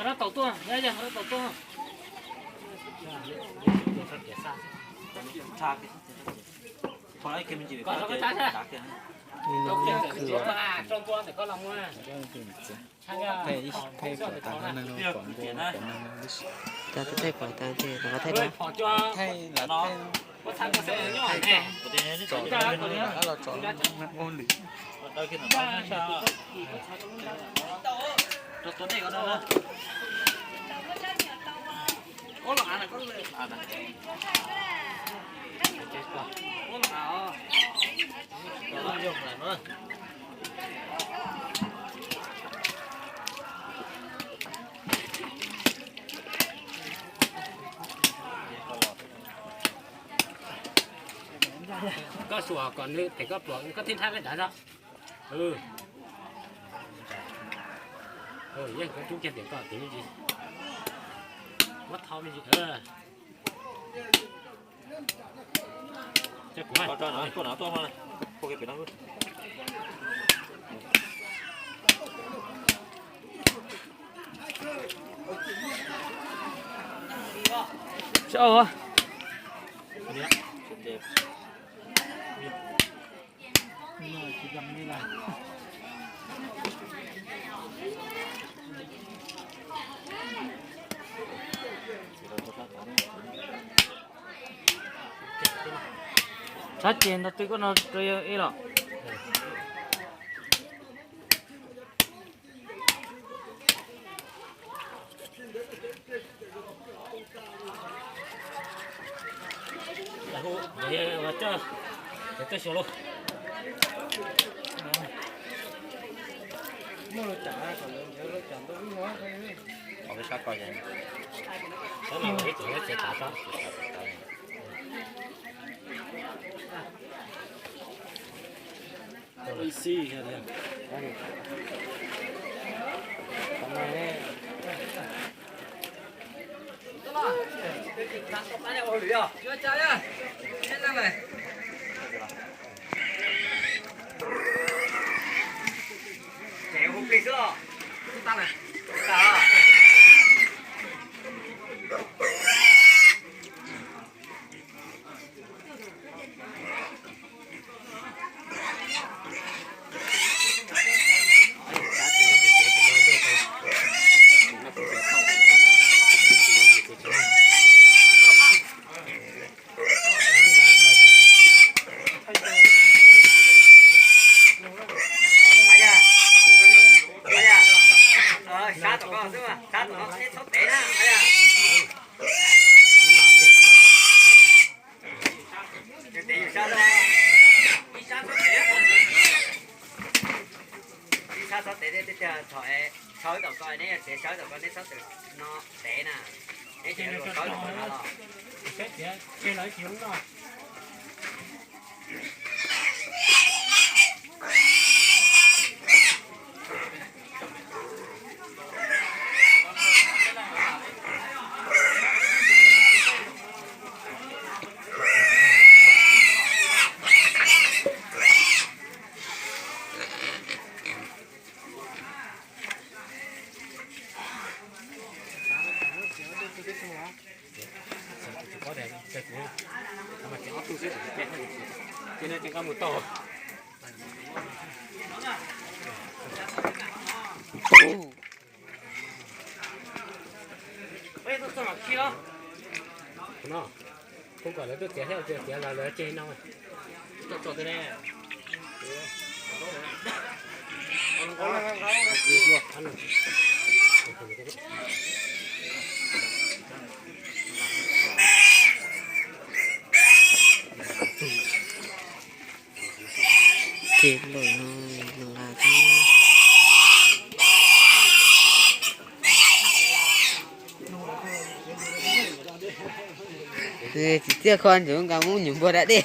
Rab taus tuaj, yog yog rab taus tuaj. Thaij ib, thaij pom tag neeg no, pom npua, pom neeg no. Thaij pom tag, thaij los thaij no. Tsom no, los tsom no, ua lwm. Koj xuas kom nws phem koj pluas, koj thiaj nthab peb dav zog. Yeej koj rub kiag tias koj tiv me ntsis, muab thau me ntsis. Tsis ua. Txhob ces ntau twg koj no rau yawg ib los. Sab tom ko xwb, sab tom ko neb txhob tev na. Ib sab txhob tev, ib sab txhob tev, thaum sawv tom ko neb yog txiav sawv tom ko neb txhob txwm no tev na. Neb txiav sawv tom ko no los. Kuv kom lawv tuaj txiav thiab, txiav los lawv tseg no. Ces lawm no, lawm lawm thiab. Txiv txiaj kho ntsuav nkaus muab nyuam npua da dej.